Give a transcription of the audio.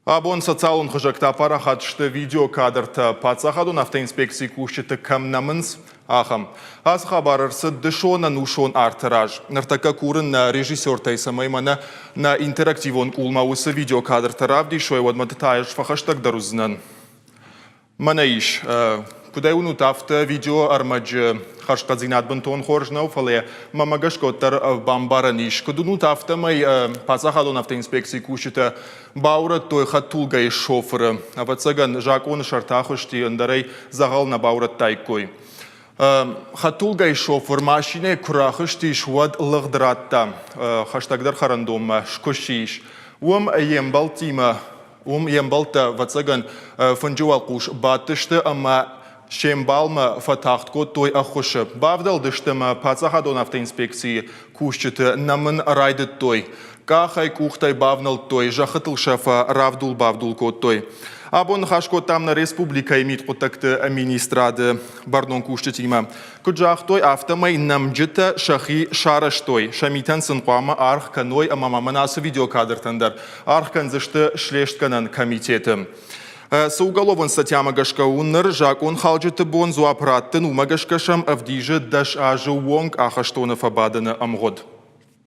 Абон социалон хызӕгтӕ апарахат сты видеокадртӕ, паддзахадон автоинспекцийы кусджыты кӕм нӕмынц, ахӕм. Ацы хабар ӕрцыд дысон ӕнусон арты раз. Ныртӕккӕ курын нӕ режиссертӕй, цӕмӕй мӕнӕ нӕ интерактивон къулмӕ уыцы видеокадртӕ равдисой, уӕдмӕ та ӕз фӕхӕстӕгдӕр уыдзынӕн. Мӕнӕ ис. Куыд ӕй уынут, афтӕ видеоӕрмӕджы хӕрзхъӕддзинад бынтон хорз нӕу, фӕлӕ мӕмӕ гӕсгӕ уӕддӕр бамбарӕн ис. Куыд уынут, афтӕмӕй паддзахадон автоинспекцийы кусджытӕ баурӕдтой хӕдтулгӕйы шофыры. Ӕвӕццӕгӕн, закъоны сӕрты ахызти, ӕндӕрӕй дзӕгъӕл нӕ баурӕдтаиккой. Хӕдтулгӕйы шофыр машинӕйы куы рахызтис, уӕд лыгъд радта. Хӕстӕгдӕр хӕрӕндонмӕ скуысси ис. Уым йе мбӕлттимӕ Уым йе мбӕлттӕ, ӕвӕццӕгӕн, фынджы уӕлхъус бадтысты ӕмӕ се мбалмӕ фӕтагъд кодтой ӕххуысы. Бавдӕлдысты ӕмӕ паддзахадон автоинспекцийы кусджыты нӕмын райдыдтой. Къахӕй, къухтӕй бавнӕлдтой, зӕххытыл сӕ фӕравдул-бавдул кодтой. Абон ныхас кодтам нӕ республикӕйы мидхъуыддӕгты министрады бӕрнон кусджытимӕ. Куыд загътой, афтӕмӕй нӕмджытӕ сӕхи сарӕзтой, сӕ митӕн сын хъуамӕ аргъ кӕной ӕмӕ ма мӕнӕ ацы видеокадртӕн дӕр аргъ кӕндзысты слестгӕнӕн комитеты. Цы уголовон статьямӕ гӕсгӕ у ныр закъонхалджыты бон дзуапп раттын, уымӕ гӕсгӕ сӕм ӕвдизы 10 азы онг ахӕстоны фӕбадыны ӕмгъуыд.